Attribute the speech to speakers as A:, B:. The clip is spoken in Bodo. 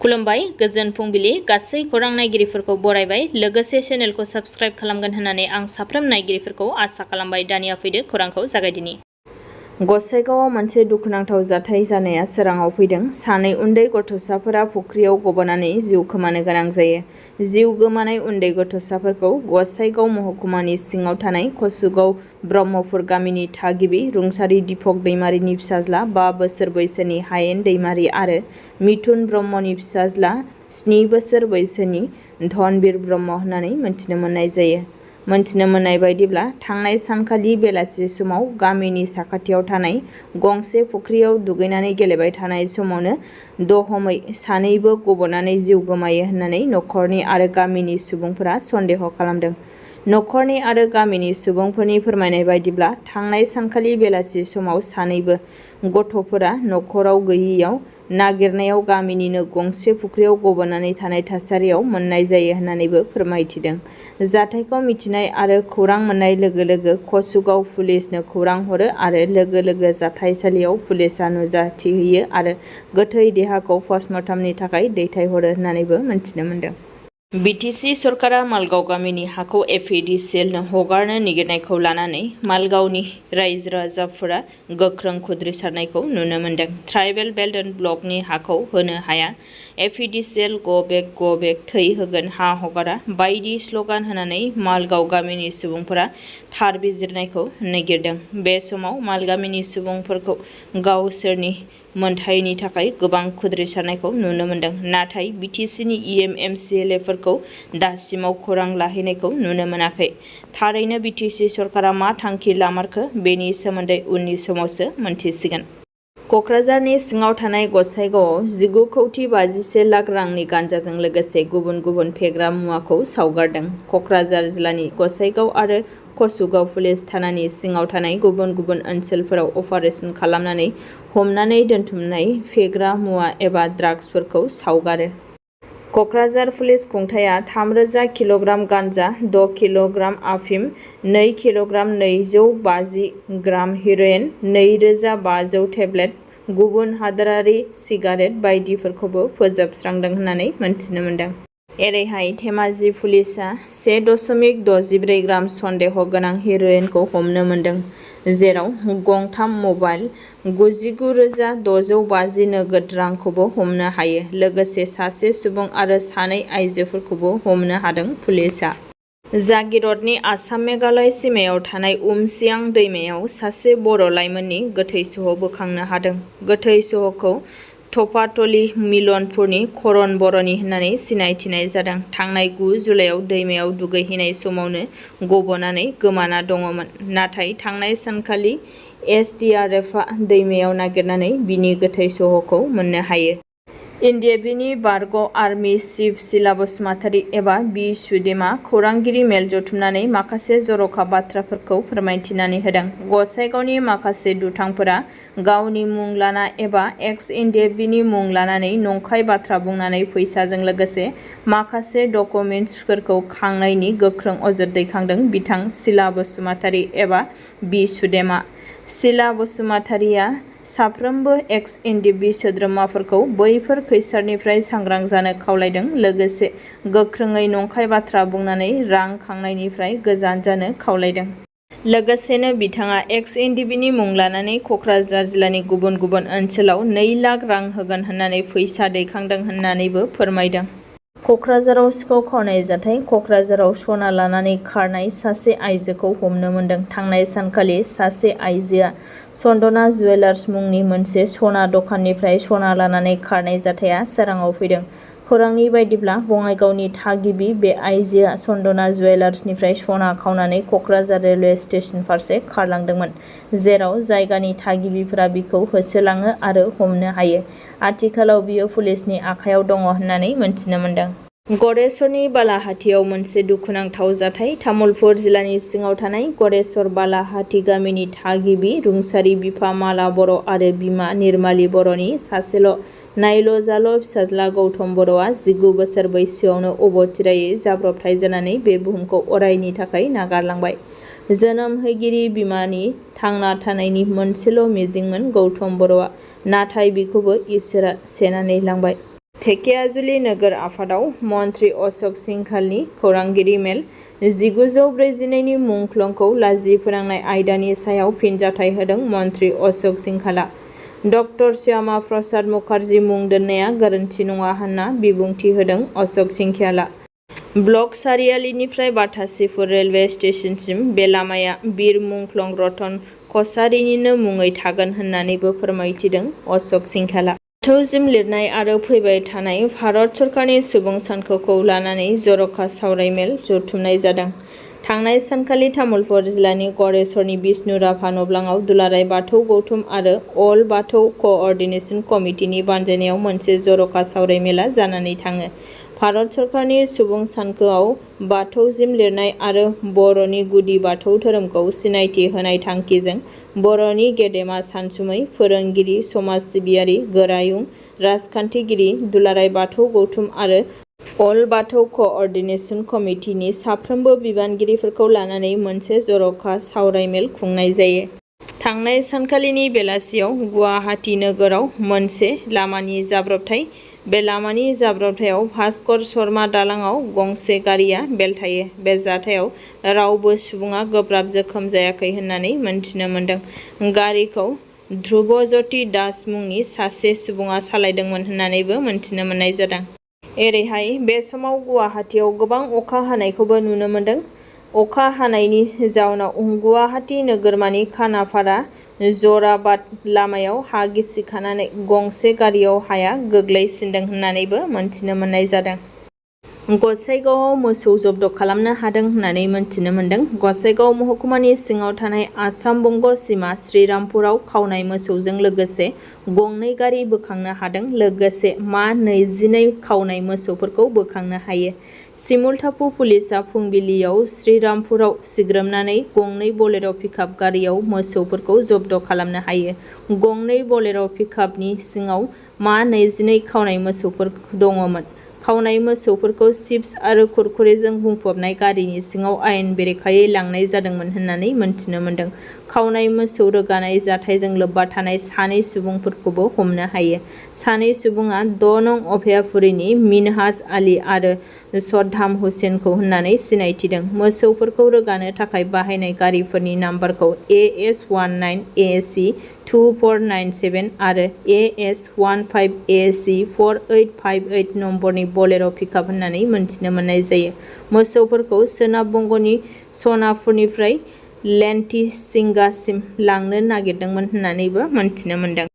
A: खुलुमबाय गोजोन फुंबिलि गासै खौरां नायगिरिफोरखौ बरायबाय लोगोसे चेनेलखौ साबस्क्राइब खालामगोन होननानै आं साफ्रोम नायगिरिफोरखौ आसा खालामबाय। दानिया फैदो खौरांखौ जागायदिनि। गसाइगावआव मोनसे दुखुनांथाव जाथाय जानाया सोराङाव फैदों। सानै उन्दै गथ'साफोरा फुख्रियाव गब'नानै जिउ खोमानो गोनां जायो। जिउ गोमानाय उन्दै गथ'साफोरखौ गसाइगाव महकुमानि सिङाव थानाय खसुगाव ब्रह्मपुर गामिनि थागिबि रुंसारि दिपक दैमारिनि फिसाज्ला 5 बोसोर बैसोनि हायेन दैमारि आरो मिथुन ब्रह्मनि फिसाज्ला 7 बोसोर बैसोनि धनबीर ब्रह्म होननानै मिथिनो मोननाय जायो। मोनथिनो मोननाय बायदिब्ला थांनाय सानखालि बेलासि समाव गामिनि साखाथियाव थानाय गंसे फुख्रियाव दुगैनानै गेलेबाय थानाय समावनो दहमै सानैबो गब'नानै जिउ गोमायो होननानै नखरनि आरो गामिनि सुबुंफोरा सन्देह खालामदों। नखरनि आरो गामिनि सुबुंफोरनि फोरमायनाय बायदिब्ला थांनाय सानखालि बेलासि समाव सानैबो गथ'फोरा नखराव गैयैयाव नागिरनायाव गामिनिनो गंसे फुख्रियाव गब'नानै थानाय थासारियाव मोननाय जायो होननानैबो फोरमायथिदों। जाथायखौ मिथिनाय आरो खौरां मोननाय लोगो लोगो खसुगाव पुलिसनो खौरां हरो आरो लोगो लोगो जाथायसालियाव पुलिसा नुजाथिहैयो आरो गोथै देहाखौ पस्टमर्टमनि थाखाय दैथायहरो होननानैबो मिथिनो मोनदों। बिटिसि सरकारा मालगाव गामिनि हाखौ एफिडिसिएलनो हगारनो नागिरनायखौ लानानै मालगावनि रायजो राजाफोरा गोख्रों खुद्रिसारनायखौ नुनो मोन्दों। ट्राइबेल बेल्ट एन्ड ब्लकनि हाखौ होनो हाया, एफिडिसिएल गो बेक थै होगोन हा हगारा बायदि स्लगान होनानै मालगाव गामिनि सुबुंफोरा थार बिजिरनायखौ नागिरदों। बे समाव माल गामिनि सुबुंफोरखौ गावसोरनि मोनथायनि थाखाय गोबां खुद्रिसारनायखौ नुनो मोन्दों। नाथाय बिटिसिनि एमसिएलएफोरखौ दासिमाव खौरां लाहैनायखौ नुनो मोनाखै। थारैनो बिटिसि सरकारा मा थांखि लामारखो बेनि सोमोन्दै उननि समावसो मोनथिसिगोन। कक्राझारनि सिङाव थानाय गसाइगावआव 19,51 लाख रांनि गान्जाजों लोगोसे गुबुन गुबुन फेग्रा मुवाखौ सावगारदों। कक्राझार जिल्लानि गसाइगाव आरो खसुगाव पुलिस थानानि सिङाव थानाय गुबुन गुबुन ओनसोलफोराव अपारेसन खालामनानै हमनानै दोनथुमनाय फेग्रा मुवा एबा ड्राग्सफोरखौ सावगारो। कक्राझार पुलिस खुंथाया 3,000 किल'ग्राम गान्जा, 6 किल'ग्राम आफिम, 2 किल'ग्राम 250 ग्राम हेर'इन, 2,500 टेब्लेट, गुबुन हादोरारि सिगारेट बायदिफोरखौबो फोजोबस्रांदों होननानै मिथिनो मोन्दों। एरैहाय धेमाजि पुलिसा 1.64 ग्राम सन्देह गोनां हेर'इनखौ हमनो मोन्दों, जेराव गंथाम मबाइल, 99,650 नोगोद रांखौबो हमनो हायो। लोगोसे सासे सुबुं आरो 2 आइजोफोरखौबो हमनो हादों पुलिसा। जागिरदनि आसाम मेघालय सीमायाव थानाय उमसियां दैमायाव सासे बर' लाइमोननि गोथै सह बोखांनो हादों। गोथै सहखौ थपाथलि मिलनपुरनि खरन बर'नि होननानै सिनायथिनाय जादों। थांनाय 9 जुलाइयाव दैमायाव दुगैहैनाय समावनो गब'नानै गोमाना दङमोन। नाथाय थांनाय सानखालि एसडिआरएफआ दैमायाव नागिरनानै बिनि गोथै सहखौ मोननो हायो। एनडिएफबिनि बारग' आर्मि चिफ सिला बसुमतारी एबा बि सुदेमआ खौरांगिरि मेल जथुमनानै माखासे जर'खा बाथ्राफोरखौ फोरमायथिनानै होदों। गसाइगावनि माखासे दुथांफोरा गावनि मुं लाना एबा एक्स एनडिएफबिनि मुं लानानै नंखाय बाथ्रा बुंनानै फैसाजों लोगोसे माखासे डकुमेन्टसफोरखौ खांनायनि गोख्रों अजद दैखांदों। बिथां सिला बसुमतारी एबा बि सुदेमआ सिला बसुमतारीया साफ्रोमबो एक्स एनडिएफबि सोद्रोमाफोरखौ बैफोर खैसारनिफ्राय सांग्रां जानो खावलायदों। लोगोसे गोख्रोङै नंखाय बाथ्रा बुंनानै रां खांनायनिफ्राय गोजान जानो खावलायदों। लोगोसेनो बिथाङा एक्स एनडिएफबिनि मुं लानानै कक्राझार जिल्लानि गुबुन गुबुन ओनसोलाव 2 लाख रां होगोन होननानै फैसा दैखांदों होननानैबो फोरमायदों। कक्राझाराव सिखाव खावनाय जाथाय कक्राझाराव सना लानानै खारनाय सासे आइजोखौ हमनो मोन्दों। थांनाय सानखालि सासे आइजोआ चन्दना जुवेलार्स मुंनि मोनसे सना दखाननिफ्राय सना लानानै खारनाय जाथाया सोराङाव फैदों। खौरांनि बायदिब्ला बङाइगावनि थागिबि बे आइजोआ चन्दना जुवेलार्सनिफ्राय सना खावनानै कक्राझार रेलवे स्टेशन फारसे खारलांदोंमोन, जेराव जायगानि थागिबिफोरा बिखौ होसोलाङो आरो हमनो हायो। आथिखालाव बियो पुलिसनि आखायाव दङ होननानै मिथिनो मोन्दों। गरेस्वरनि बालाहाटीयाव मोनसे दुखुनांथाव जाथाय। तामुलपुर जिल्लानि सिङाव थानाय गरेस्वर बालाहाटी गामिनि थागिबि रुंसारि बिफा माला बर' आरो बिमा निर्माली बर'नि सासेल' नायल' फिसाज्ला गौतम बर'आ 19 बोसोर बैसोआवनो अबथिरायै जाब्रबथाय जानानै बे बुहुमखौ अरायनि थाखाय नागारलांबाय। जोनोम हैगिरि बिमानि थांना थानायनि मोनसेल' मिजिंमोन गौतम बर'आ, नाथाय बिखौबो इसोरा सेनानै लांबाय। धेकियाजुलि नोगोर आफादाव मन्त्रि अशोक सिंघालनि खौरांगिरि मेल 1942 नि मुंख्लंखौ लाजि फोनांनाय आयदानि सायाव फिनजाथाइ होदों मन्त्रि अशोक सिंघालआ। डक्टर श्यामा प्रसाद मुखार्जी मुं दोननाया गोरोन्थि नङा होनना बिबुंथि होदों अशोक सिंघालआ। ब्लक सारियालिनिफ्राय बाथासिफुर रेलवे स्टेशनसिम बे लामाया बिर मुंख्लं रतन कछारीनिनो मुङै थागोन होननानैबो फोरमायथिदों अशोक सिंघालआ। बाथौजिम लिरनाय आरो फैबाय थानाय भारत सरकारनि सुबुं सानखौखौ लानानै जर'खा सावरायमेल जथुमनाय जादों। थांनाय सानखालि तामुलपुर जिल्लानि गरेस्वरनि बिष्णु राभा नब्लाङाव दुलाराय बाथौ गौथुम आरो अल बाथौ क'अर्डिनेशन कमिटिनि बानजायनायाव मोनसे जर'खा सावरायमेला जानानै थाङो। भारत सरकारनि सुबुं सानखोआव बाथौजिम लिरनाय आरो बर'नि गुदि बाथौ धोरोमखौ सिनायथि होनाय थांखिजों बर'नि गेदेमा सानसुमै, फोरोंगिरि, समाज सिबियारि, गोरायुं, राजखान्थिगिरि, दुलाराय बाथौ गौथुम आरो अल बाथौ क'अर्डिनेशन कमिटिनि साफ्रोमबो बिबानगिरिफोरखौ लानानै मोनसे जर'खा सावरायमेल खुंनाय जायो। थांनाय सानखालिनि बेलासियाव गुवाहाटी नोगोराव मोनसे लामानि जाब्रबथाय। बे लामानि जाब्रबथायाव भास्कर शर्मा दालाङाव गंसे गारिया बेलथायो। बे जाथायाव रावबो सुबुङा गोब्राब जोखोम जायाखै होननानै मोनथिनो मोन्दों। गारिखौ ध्रुबज्यति दास मुंनि सासे सुबुङा सालायदोंमोन होननानैबो मोनथिनो मोननाय जादों। एरैहाय बे समाव गुवाहाटीयाव गोबां अखा हानायखौबो नुनो मोन्दों। अखा हानायनि जाउनाव गुवाहाटी नोगोरमानि खानापारा जराबाद लामायाव हा गिसिखानानै गंसे गारियाव हाया गोग्लैसिनदों होननानैबो मोनथिनो मोननाय जादों। गसाइगावआव मोसौ जब्द खालामनो हादों होननानै मोनथिनो मोन्दों। गसाइगाव महकुमानि सिङाव थानाय आसाम बंग सिमा श्रीरामपुराव खावनाय मोसौजों लोगोसे गंनै गारि बोखांनो हादों। लोगोसे मा 22 खावनाय मोसौफोरखौ बोखांनो हायो। सिमुलटापु पुलिसआ फुंबिलियाव श्रीरामपुराव सिग्रोमनानै गंनै बलेर' पिकआप गारियाव मोसौफोरखौ जब्द खालामनो हायो। गंनै बलेर' पिकआपनि सिङाव मा 22 खावनाय मोसौफोर दङमोन। खावनाय मोसौफोरखौ चिप्स आरो कुरकुरेजों बुंफबनाय गारिनि सिङाव आयेन बेरेखायै लांनाय जादोंमोन होननानै मोनथिनो मोन्दों। खावनाय मोसौ रोगानाय जाथायजों लोब्बा थानाय सानै सुबुंफोरखौबो हमनो हायो। सानै सुबुङा 6 नं अभयापुरीनि मिनहाज आली आरो सद्दाम हुसैनखौ होननानै सिनायथिदों। मोसौफोरखौ रोगानो थाखाय बाहायनाय गारिफोरनि नाम्बारखौ AS19 AC 2497 आरो AS15 AC 4858 नम्बरनि बलेर' पिकआप होननानै मोनथिनो मोननाय जायो। मोसौफोरखौ सोनाब बंगनि सनापुरनिफ्राय लेन्टिसिंगासिम लांनो नागिरदोंमोन होननानैबो मोनथिनो मोन्दों।